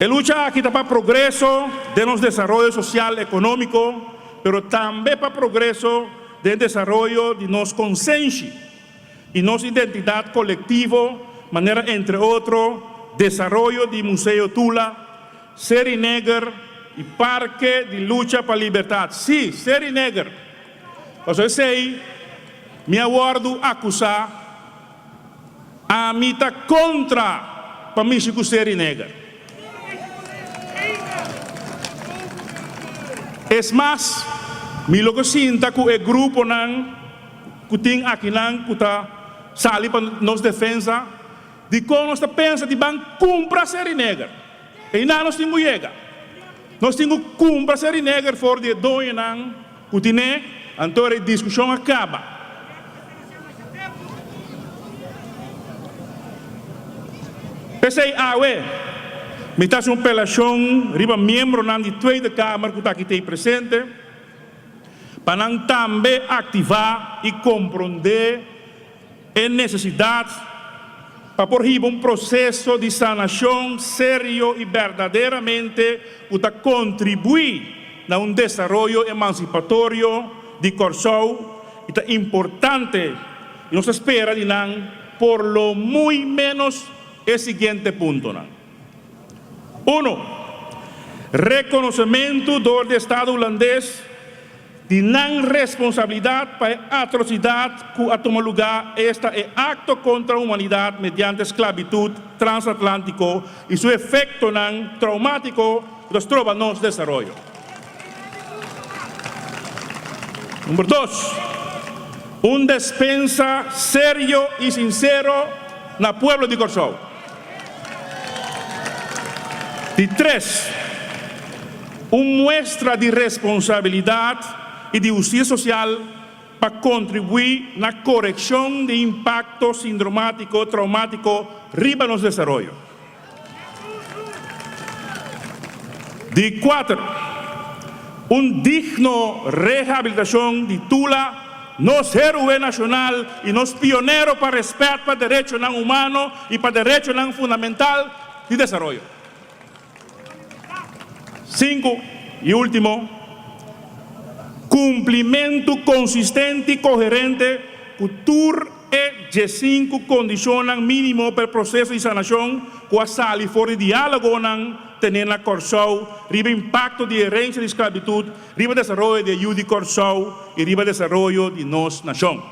E lucha aki ta pa progreso den nos desaroyo sosial ekonómiko, pero tambe pa progreso den desaroyo di nos konsenshi i nos identidat kolektivo manera entre otro desaroyo di Museo Tula, Seri Neger i Parke di Lucha pa Libertat. Sí, Seri Neger! Pasobra esei mi a wòrdu akusá. Ami ta kontra pa mishi ku seri neger. Es mas, mi lo ke sinta ku e gruponan ku tin akinan ku ta sali pa nos defensa, dikon nos ta pensa di ban kumpra seri neger. Einan nos tin ku yega. Nos tin ku kumpra seri neger for di e doñonan ku tine, anto e diskushon a kaba. P'esei awe mi ta hasi un pelashon riba miembronan di Tweede Kamer ku ta aki t'ei presente, pa nan tambe aktivá i komprondé e nesesidat pa por hiba un proseso di sanashon serio i berdaderamente ku ta kontribuí na un desaroyo emansipatorio di Kòrsou i ta importante i nos ta spera di nan por lo muy ménos e siguiente puntonan. Uno, rekonosementu dor di Estado Hulandes di nan responsabilidat pa e atrosidat ku a tuma lugá, esta e akto kontra humanidat mediante sklabitut transatlántiko i su efektonan traumátiko ku ta stroba nos desaroyo. Number dos, un despensa serio i sinsero na pueblo di Kòrsou. Di tres, un muestra di responsabilidat i di hustisia sosial pa kontribuí na korekshon di impakto sindromátiko traumátiko riba nos desaroyo. Di kuater, un digno rehabilitashon di Tula, nos héroe nashonal i nos pionero pa rèspèt pa derechonan humano i pa derechonan fundamental di desaroyo. Sinku, i último, kumplimentu konsistente i koherente ku tur e diesinku kondishonnan mínimo pa e proseso di sanashon ku a sali for di diálogonan tené na Kòrsou riba impakto di herensia di sklabitut riba desaroyo di e yu di Kòrsou i riba desaroyo di nos nashon.